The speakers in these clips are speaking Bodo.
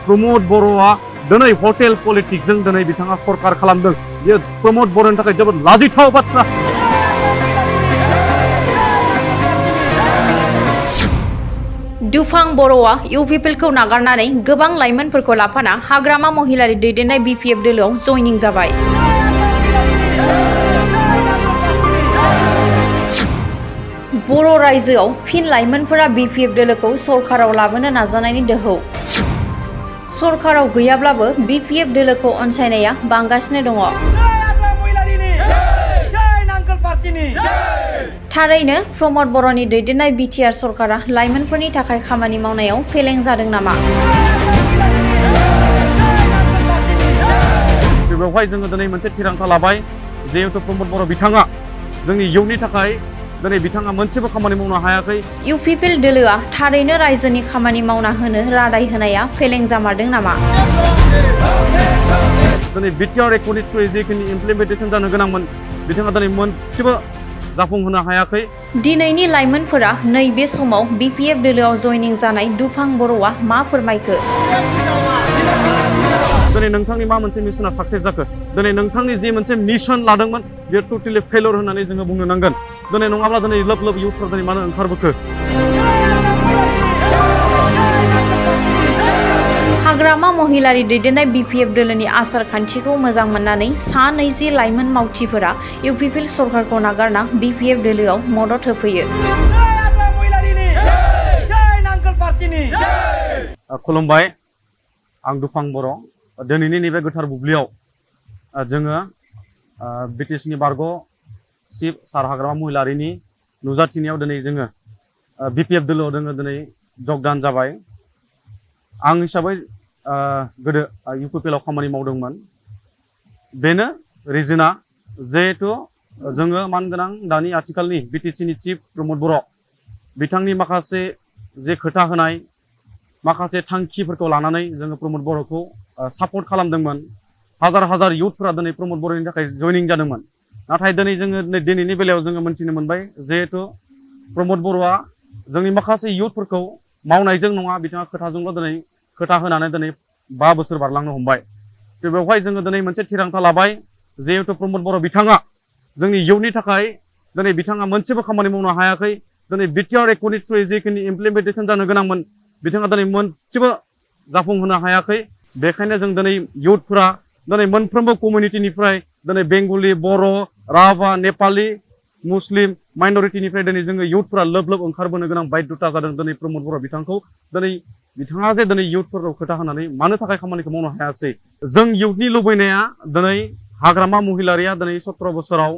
प्रमोद बर'आ दिनै हटेल पलिटिक्सजों दिनै बिथाङा सरकार खालामदों। बेयो प्रमोद बर'नि थाखाय जोबोद लाजिथाव बाथ्रा। दुफां बर'आ इउपिपिएलखौ नागारनानै गोबां लाइमोनफोरखौ लाफाना हाग्रामा महिलारि दैदेननाय बिपिएफ दोलोआव जयनिं जाबाय। बर' रायजोआव फिन लाइमोनफोरा बिपिएफ दोलोखौ सरकाराव लाबोनो नाजानायनि दोहौ। सरकाराव गैयाब्लाबो बिपिएफ दोलोखौ अनसायनाया बांगासिनो दङ। थारैनो प्रमोद बर'नि दैदेननाय बिटिआर सरकारा लाइमोनफोरनि थाखाय खामानि मावनायाव फेलें जादों नामा? बेवहाय जोङो दिनै मोनसे थिरांथा लाबाय जिहेतु प्रमोद बर' बिथाङा जोंनि इयुननि थाखाय दिनै बिथाङा मोनसेबो खामानि मावनो हायाखै। इउपिपिएल दोलोआ थारैनो रायजोनि खामानि मावना होनो रादाय होनाया फेलें जामारदों नामा? दिनै बिटिआर एकटनि थ्रुयै जिखिनि इमप्लिमेन्टेसन जानो गोनांमोन बिथाङा दिनै मोनसेबो जाफुंहोनो हायाखै। दिनैनि लाइमोनफोरा नैबे समाव बिपिएफ दोलोआव जयनिं जानाय दुफां बर'आ मा फोरमायखो? दिनै नोंथांनि मा मोनसे मिशना साक्सेस जाखो? दिनै नोंथांनि जि मोनसे मिशन लादोंमोन बेयो टटेलि फेलर होननानै जोङो बुंनो नांगोन। दिनै नङाब्ला दिनै लोब लोब इउथफोर दिनै मानो ओंखारबोखो? हाग्रामा महिलारि दैदेननाय बिपिएफ दोलोनि आसार खान्थिखौ मोजां मोननानै सा 20 लाइमोन मावथिफोरा इउपिपिएल सरकारखौ नागारना बिपिएफ दोलोआव मदद होफैयो। खुलुमबाय, आं दुफां बर'। दिनैनि नैबे गोथार बुब्लियाव जोङो बिटिसिनि बारग' चिफ सार हाग्रामा महिलारिनि नुजाथिनायाव दिनै जोङो बिपिएफ दोलोआव जोङो दिनै जगदान जाबाय। आं हिसाबै गोदो इउपिपिएलआव खामानि मावदोंमोन। बेनो रिजोना जिहेतु जोङो मानगोनां दानि आथिखालनि बिटिसिनि चिफ प्रमोद बर' बिथांनि माखासे जे खोथा होनाय माखासे थांखिफोरखौ लानानै जोङो प्रमोद बर'खौ सापर्ट खालामदोंमोन। हाजार हाजार इउथफोरा दिनै प्रमोद बर'नि थाखाय जयनिं जादोंमोन। नाथाय दिनै जोङो दिनैनि बेलायाव जोङो मोनथिनो मोनबाय जिहेतु प्रमोद बर'आ जोंनि माखासे इउथफोरखौ मावनायजों नङा बिथाङा खोथाजोंल' दिनै खोथा होनानै दिनै 5 बोसोर बारलांनो हमबाय। बेवहाय जोङो दिनै मोनसे थिरांथा लाबाय जिहेतु प्रमोद बर' बिथाङा जोंनि इयुननि थाखाय दिनै बिथाङा मोनसेबो खामानि मावनो हायाखै। दिनै बिटिआर एकटनि थ्रुयै जिखिनि इमप्लिमेन्टेसन जानो गोनांमोन बिथाङा दिनै मोनसेबो जाफुंहोनो हायाखै। बेखायनो जों दिनै इउथफोरा दिनै मोनफ्रोमबो कमिउनिटिनिफ्राय दिनै बेंगलि, बर', राभा, नेपालि, मुस्लिम माइनरिटिनिफ्राय दिनै जोङो इउथफोरा लोब लोब ओंखारबोनो गोनां बायध'ता जादों दिनै प्रमोद बर' बिथांखौ। दिनै बिथाङा जे दिनै इउथफोरखौ खोथा होनानै मानो थाखाय खामानिखौ मावनो हायासै? जों इउथनि लुबैनाया दिनै हाग्रामा महिलारिया दिनै 17 बोसोराव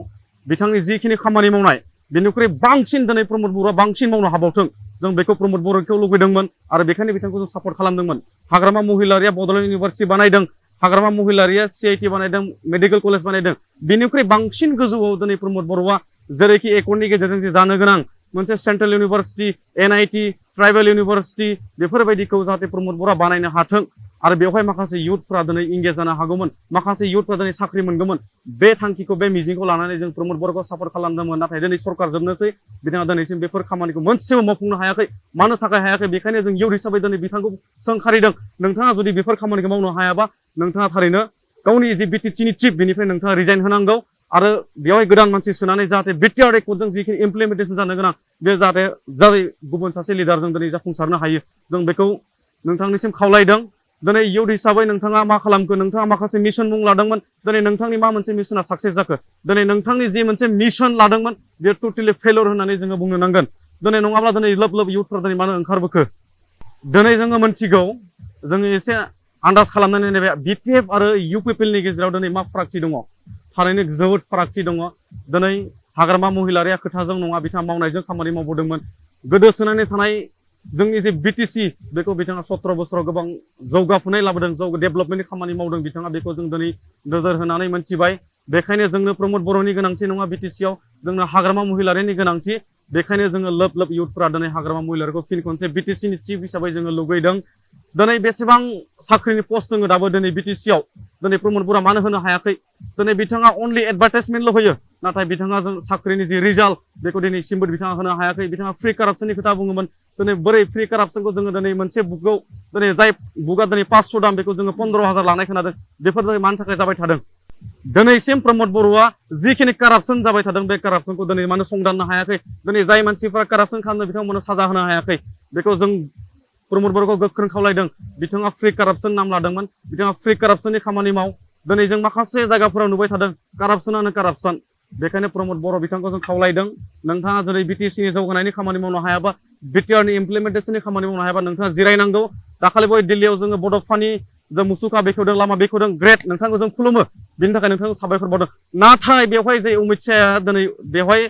बिथांनि जिखिनि खामानि मावनाय बेनिख्रुइ बांसिन दिनै प्रमोद बर'आ बांसिन मावनो हाबावथों। जों बेखौ प्रमोद बर'खौ लुबैदोंमोन आरो बेखायनो बिथांखौ जों सापर्ट खालामदोंमन। हाग्रामा महिलारिया बड'लेण्ड इउनिभारसिटि बानायदों, हाग्रामा महिलारिया CIT बानायदों, मेडिकेल कलेज बानायदों। बेनिख्रुइ बांसिन गोजौआव दिनै प्रमोद बर'आ जेरैखि एकटनि गेजेरजों जे जानो गोनां मोनसे central university, NIT, tribal university बेफोरबायदिखौ जाहाथे प्रमोद बर'आ बानायनो हाथों आरो बेवहाय माखासे इउथफोरा दिनै इंगेज जानो हागौमोन, माखासे इउथफोरा दिनै साख्रि मोनगौमोन। बे थांखिखौ बे मिजिंखौ लानानै जों प्रमोद बर'खौ सापर्ट खालामदोंमोन। नाथाय दिनै सरकार जोबनोसै बिथाङा दिनैसिम बेफोर खामानिखौ मोनसेबो मावफुंनो हायाखै। मानो थाखाय हायाखै? बेखायनो जों इउथ हिसाबै दिनै बिथांखौ सोंखारिदों नोंथाङा जुदि बेफोर खामानिखौ मावनो हायाबा नोंथाङा थारैनो गावनि जि बिटिसिनि चिफ बेनिफ्राय नोंथाङा रिजाइन होनांगौ आरो बेवहाय गोदान मानसि सोनानै जाहाथे बिटिआर एकटजों जिखिनि इमप्लिमेन्टेसन जानो गोनां बे जाहाथे जाय गुबुन सासे लिडारजों दिनै जाफुंसारनो हायो जों बेखौ नोंथांनिसिम खावलायदों। दिनै इउथ हिसाबै नोंथाङा मा खालामखो? नोंथाङा माखासे मिशन मुं लादोंमोन। दिनै नोंथांनि मा मोनसे मिशना साक्सेस जाखो? दिनै नोंथांनि जि मोनसे मिशन लादोंमोन बेयो टटेलि फेलर होननानै जोङो बुंनो नांगोन। दिनै नङाब्ला दिनै लोब लोब इउथफोरा दिनै मानो ओंखारबोखो? दिनै जोङो मोनथिगौ, जोङो एसे आन्दाज खालामनानै नायबाय बिपिएफ आरो इउपिपिएलनि गेजेराव दिनै मा फारागथि दङ। थारैनो जोबोद फारागथि दङ। दिनै हाग्रामा महिलारिया खोथाजों नङा बिथाङा मावनायजों खामानि मावबोदोंमोन। गोदोसोनानै थानाय जोंनि जे बिटिसि बेखौ बिथाङा 17 बोसोराव गोबां जौगाफुनाय लाबोदों, डेभेलपमेन्टनि खामानि मावदों बिथाङा। बेखौ जों दिनै नोजोर होनानै मोनथिबाय। बेखायनो जोंनो प्रमोद बर'नि गोनांथि नङा बिटिसिआव, जोंनो हाग्रामा महिलारिनि गोनांथि। बेखायनो जोङो लोब लोब इउथफोरा दिनै हाग्रामा महिलारिखौ फिन खनसे बिटिसिनि चिफ हिसाबै जोङो लुगैदों। दिनै बेसेबां साख्रिनि पस्ट दङ दाबो दिनै बिटिसिआव दिनै प्रमद बर'आ मानो होनो हायाखै दिनै बिथाङा अनलि एडभार्टाइजमेन्टल' होयो नाथाय बिथाङा जों साख्रिनि जि रिजाल्ट बेखौ दिनैसिमबो बिथाङा होनो हायाखै बिथाङा फ्रि कारापसननि खोथा बुङोमोन दिनै बोरै फ्रि कारापसनखौ जोङो दिनै मोनसे बुकआव दिनै जाय बुकआ दिनै 500 दाम बेखौ जोङो 15,000 लानाय खोनादों बेफोर दिनै मानि थाखाय जाबाय थादों दिनैसिम प्रमद बर'आ जिखिनि कारापसन जाबाय थादों बे कारापसनखौ दिनै मानो संदाननो हायाखै दिनै जाय मानसिफोरा कारापसन खालामदों बिथांमोननो साजा होनो हायाखै बेखौ जों प्रमद बर'खौ गोख्रों खावलायदों बिथाङा फ्रि कारापसन नाम लादोंमोन बिथाङा फ्रि कारापसननि खामानि माव दिनै जों माखासे जायगाफोराव नुबाय थादों कारापसनानो कारापसन बेखायनो प्रमद बर' बिथांखौ जों खावलायदों नोंथाङा दिनै बिटिसिनि जौगानायनि खामानि मावनो हायाबा बिटिआरनि इमप्लिमेन्टेसननि खामानि मावनो हायाबा नोंथाङा जिरायनांगौ दाखालि बय दिल्लीयाव जोङो बड'फानि जों मुसुखा बेखेवदों लामा बेखेवदों ग्रेट नोंथांखौ जों खुलुमो बिनि थाखाय नोंथांखौ साबायखर बावदों नाथाय बेवहाय जे अमित शाहआ दिनै बेवहाय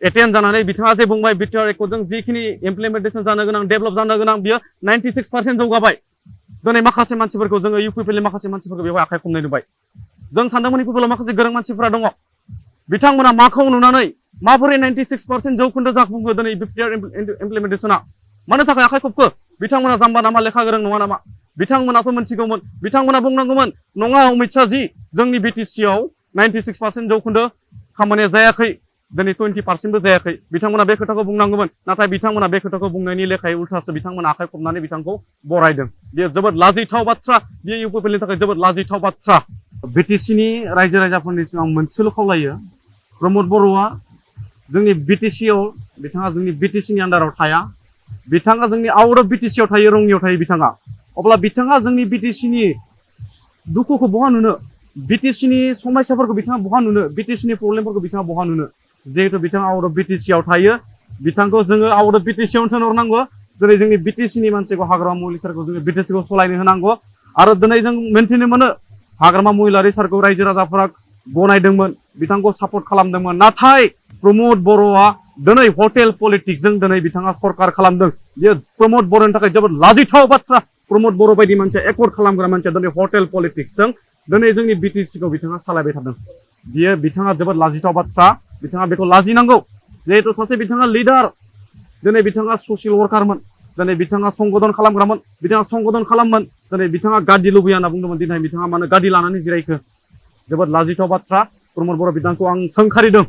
एटेन्ड जानानै बिथाङा जे बुंबाय बिटिआर एकर्डजों जिखिनि इमप्लिमेन्टेसन जानो गोनां डेभेलप जानो गोनां बियो 96% जौगाबाय दिनै माखासे मानसिफोरखौ जोङो इउपिपिएलनि माखासे मानसिफोरखौ बेवहाय आखाइ खमनाय नुबाय जों सानदोंमोन इउपिपिएलआव माखासे गोरों मानसिफोरा दङ बिथांमोना माखौ नुनानै माबोरै 96% जौखोन्दो जाफुंखो दिनै बिटिआर इमप्लिमेन्टेसना मानो थाखाय आखाइ खबखो बिथांमोना जाम्बा नामा लेखा गोरों नङा नामा बिथांमोनाथ' मोनथिगौमोन बिथांमोना बुंनांगौमोन नङा अमित शाह जी जोंनि बिटिसिआव 96% जौखोन्दो खामानिया जायाखै दिनै 20%बो जायाखै बिथांमोना बे खोथाखौ बुंनांगौमोन नाथाय बिथांमोना बे खोथाखौ बुंनायनि लेखायै उल्थासो बिथांमोना आखाइ खबनानै बिथांखौ बरायदों बेयो जोबोद लाजिथाव बाथ्रा बेयो इउपिपिएलनि थाखाय जोबोद लाजिथाव बाथ्रा बिटिसिनि रायजो राजाफोरनि सिगां मोनसेल' खावलायो प्रमद बर'आ जोंनि बिटिसिआव बिथाङा जोंनि बिटिसिनि आन्डाराव थाया बिथाङा जोंनि आउट अफ बिटिसिआव थायो रङियाव थायो बिथाङा अब्ला बिथाङा जोंनि बिटिसिनि दुखुखौ बहा नुनो बिटिसिनि समस्याफोरखौ बिथाङा बहा नुनो बिटिसिनि प्रब्लेमफोरखौ बिथाङा बहा नुनो जिहेतु बिथाङा आउट अफ बिटिसिआव थायो बिथांखौ जोङो आउट अफ बिटिसिआवनो थिनहरनांगौ दिनै जोंनि बिटिसिनि मानसिखौ हाग्रामा महिलारी सारखौ जोङो बिटिसिखौ सालायनो होनांगौ आरो दिनै जों मिन्थिनो मोनो हाग्रामा महिलारी सारखौ रायजो राजाफोरा गनायदोंमोन बिथांखौ सापर्ट खालामदोंमोन नाथाय प्रमद बर'आ दिनै हटेल पलिटिक्सजों दिनै बिथाङा सरकार खालामदों बेयो प्रमद बर'नि थाखाय जोबोद लाजिथाव बाथ्रा प्रमद बर' बायदि मानसिया एकर्ड खालामग्रा मानसिया दिनै हटेल पलिटिक्सजों दिनै जोंनि बिटिसिखौ बिथाङा सालायबाय थादों बियो बिथाङा जोबोद लाजिथाव बाथ्रा बिथाङा बेखौ लाजिनांगौ जिहेतु सासे बिथाङा लिडार दिनै बिथाङा ससियेल वर्कारमोन दिनै बिथाङा संगदन खालामग्रामोन बिथाङा संगदन खालामोन दिनै बिथाङा गादि लुबैया होनना बुंदोंमोन दिनै बिथाङा मानो गादि लानानै जिरायखो जोबोद लाजिथाव बाथ्रा प्रमद बर' बिथांखौ आं सोंखारिदों